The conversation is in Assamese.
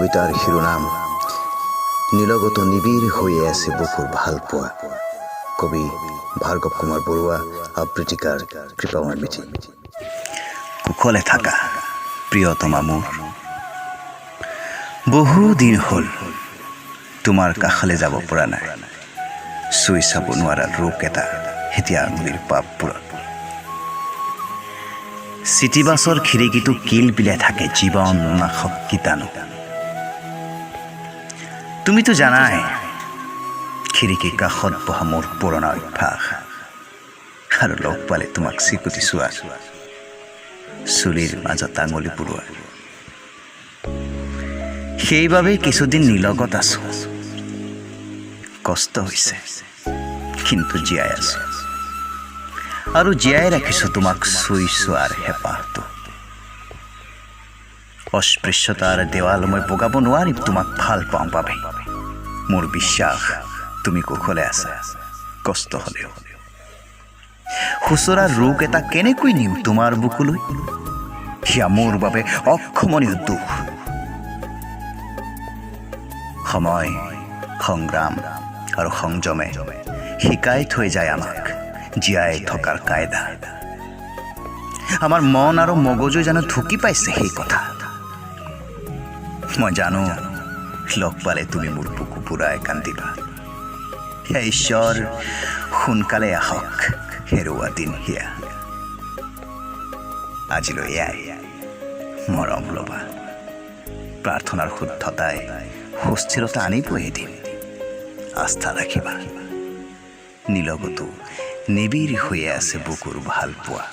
কবিতাৰ শিৰোনাম নিলগত নিবিড় হৈয়ে আছে বুকুৰ ভালপোৱা। কবি ভাৰ্গৱ কুমাৰ বৰুৱা, আবৃত্তিকাৰ কৃপাময় মিঠি। কুশলে থাকা প্ৰিয়তমা মোৰ। বহু দিন হ'ল তোমাৰ কাষলৈ যাব পৰা নাই। চুই চাব নোৱাৰা ৰোগ এটা এতিয়া আঙুলিৰ পাপবোৰত। চিটি বাছৰ খিৰিকীটো কিল বিলাই থাকে জীৱন নাশক কীটাণু। তুমিতো জানাই, খিৰিকীৰ কাষত বহা মোৰ পুৰণা অভ্যাস আৰু লগ পালে তোমাক চিকুটি চোৱা, চুলিৰ মাজত আঙুলি ফুৰোৱা। সেইবাবেই কিছুদিন নিলগত আছো। কষ্ট হৈছে, কিন্তু জীয়াই আছো আৰু জীয়াই ৰাখিছো তোমাক চুই চোৱাৰ হেঁপাহটো। অস্পৃশ্যতাৰ দেৱাল মই বগাব নোৱাৰিম তোমাক ভাল পাওঁ বাবে। মোৰ বিশ্বাস, তুমি কুশলে আছা, কষ্ট হ'লেও। খুচৰা ৰোগ এটা কেনেকৈ নিম তোমাৰ বুকুলৈ? সেয়া মোৰ বাবে অক্ষমনীয় দুখ। সময়, সংগ্ৰাম আৰু সংযমে শিকাই থৈ যায় আমাক জীয়াই থকাৰ কায়দা। আমাৰ মন আৰু মগজুৱে জানো ঢুকি পাইছে সেই কথা? মই জানো, লগ পালে তুমি মোৰ বুকু পুৰাই কান্দিবা। হে ঈশ্বৰ, সোনকালে আহক হেৰুৱা দিন সেয়া। আজিলৈ এয়াই। মৰম ল'বা। প্ৰাৰ্থনাৰ শুদ্ধতাই সুস্থিৰতা আনিব এদিন, আস্থা ৰাখিবা। নিলগতো নিবিড় হৈয়ে আছে বুকুৰ ভালপোৱা।